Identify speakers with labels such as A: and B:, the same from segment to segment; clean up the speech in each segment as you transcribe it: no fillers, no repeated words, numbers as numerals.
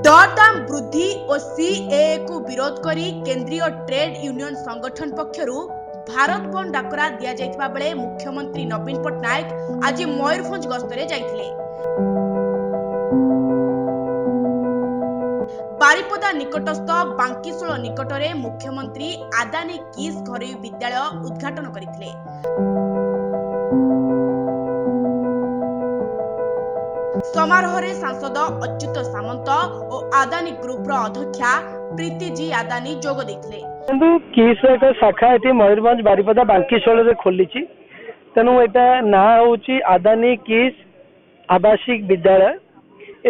A: ଦରଦାମ ବୃଦ୍ଧି ଓ ସିଏଏକୁ ବିରୋଧ କରି କେନ୍ଦ୍ରୀୟ ଟ୍ରେଡ୍ ୟୁନିୟନ ସଂଗଠନ ପକ୍ଷରୁ ଭାରତ ବନ୍ଦ ଡାକରା ଦିଆଯାଇଥିବା ବେଳେ ମୁଖ୍ୟମନ୍ତ୍ରୀ ନବୀନ ପଟ୍ଟନାୟକ ଆଜି ମୟୂରଭଞ୍ଜ ଗସ୍ତରେ ଯାଇଥିଲେ। ବାରିପଦା ନିକଟସ୍ଥ ବାଙ୍କିଶୋଳ ନିକଟରେ ମୁଖ୍ୟମନ୍ତ୍ରୀ ଆଦାନୀ କିସ୍ ଘରୋଇ ବିଦ୍ୟାଳୟ ଉଦ୍ଘାଟନ କରିଥିଲେ। ସମାରୋହରେ ସାଂସଦ ଅଚ୍ୟୁତ ସାମନ୍ତ ଓ ଆଦାନୀ ଗ୍ରୁପର ଅଧ୍ୟକ୍ଷା ପ୍ରୀତି ଜି ଆଦାନୀ ଯୋଗ ଦେଇଥିଲେ।
B: କିନ୍ତୁ କିସ୍ର ଏକ ଶାଖା ଏଠି ମୟୂରଭଞ୍ଜ ବାରିପଦା ବାଙ୍କିଶୋଳରେ ଖୋଲିଛି। ତେଣୁ ଏଇଟା ନାଁ ହେଉଛି ଆଦାନୀ କିସ୍ ଆବାସିକ ବିଦ୍ୟାଳୟ।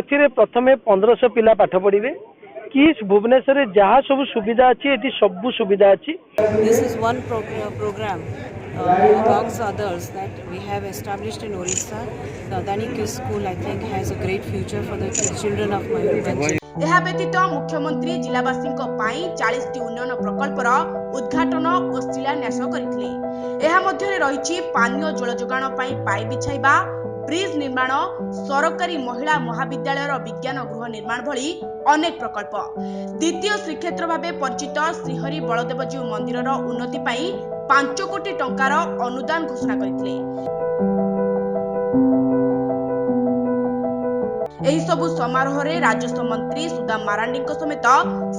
B: ଏଥିରେ ପ୍ରଥମେ 1500 ପିଲା ପାଠ ପଢ଼ିବେ। କିସ୍ ଭୁବନେଶ୍ୱରରେ ଯାହା ସବୁ ସୁବିଧା ଅଛି, ଏଠି ସବୁ ସୁବିଧା ଅଛି।
C: This is one program amongst others that we have established in Orissa. The Adani KISS School, I think, has a great future for the children of Mayurbhanj.
A: ଏହା ବ୍ୟତୀତ ମୁଖ୍ୟମନ୍ତ୍ରୀ ଜିଲ୍ଲାବାସୀଙ୍କ ପାଇଁ 40ଟି ଉନ୍ନୟନ ପ୍ରକଳ୍ପର ଉଦ୍ଘାଟନ ଓ ଶିଳାନ୍ୟାସ କରିଥିଲେ। ଏହା ମଧ୍ୟରେ ରହିଛି ପାନୀୟ ଜଳ ଯୋଗାଣ ପାଇଁ ପାଇପ୍ ବିଛାଇବା, ବ୍ରିଜ୍ ନିର୍ମାଣ, ସରକାରୀ ମହିଳା ମହାବିଦ୍ୟାଳୟର ବିଜ୍ଞାନ ଗୃହ ନିର୍ମାଣ ଭଳି ଅନେକ ପ୍ରକଳ୍ପ। ଦ୍ୱିତୀୟ ଶ୍ରୀକ୍ଷେତ୍ର ଭାବେ ପରିଚିତ ଶ୍ରୀହରି ବଳଦେବଜୀଉ ମନ୍ଦିରର ଉନ୍ନତି ପାଇଁ 5 କୋଟି ଟଙ୍କାର ଅନୁଦାନ ଘୋଷଣା କରିଥିଲେ। ଏହିସବୁ ସମାରୋହରେ ରାଜସ୍ୱ ମନ୍ତ୍ରୀ ସୁଦାମ ମାରାଣ୍ଡିଙ୍କ ସମେତ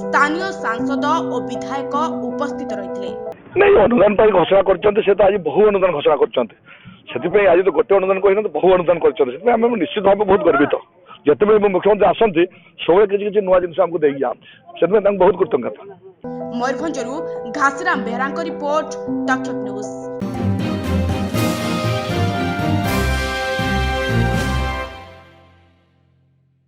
A: ସ୍ଥାନୀୟ ସାଂସଦ ଓ ବିଧାୟକ ଉପସ୍ଥିତ ରହିଥିଲେ।
D: ନାଇଁ, ଅନୁଦାନ ପାଇଁ ଘୋଷଣା କରିଛନ୍ତି। ସେ ତ ଆଜି ବହୁ ଅନୁଦାନ ଘୋଷଣା କରିଛନ୍ତି। ସେଥିପାଇଁ ଆଜି ତ ଗୋଟେ ଅନୁଦାନ କହିନାହାନ୍ତି, ବହୁ ଅନୁଦାନ କରିଛନ୍ତି। ସେଥିପାଇଁ ଆମେ ନିଶ୍ଚିତ ଭାବେ ବହୁତ ଗର୍ବିତ। ଯେତେବେଳେ ମୁଖ୍ୟମନ୍ତ୍ରୀ ଆସନ୍ତି, ସବୁବେଳେ କିଛି କିଛି ନୂଆ ଜିନିଷ ଆମକୁ ଦେଇକି ଯାଆନ୍ତି। ସେଥିପାଇଁ ତାଙ୍କୁ ବହୁତ କୃତଜ୍ଞତା।
A: ମୟୂରଭଞ୍ଜରୁ ଘାସିରାମ ବେହେରାଙ୍କ ରିପୋର୍ଟ, ତକ୍ଷକ ନ୍ୟୁଜ୍।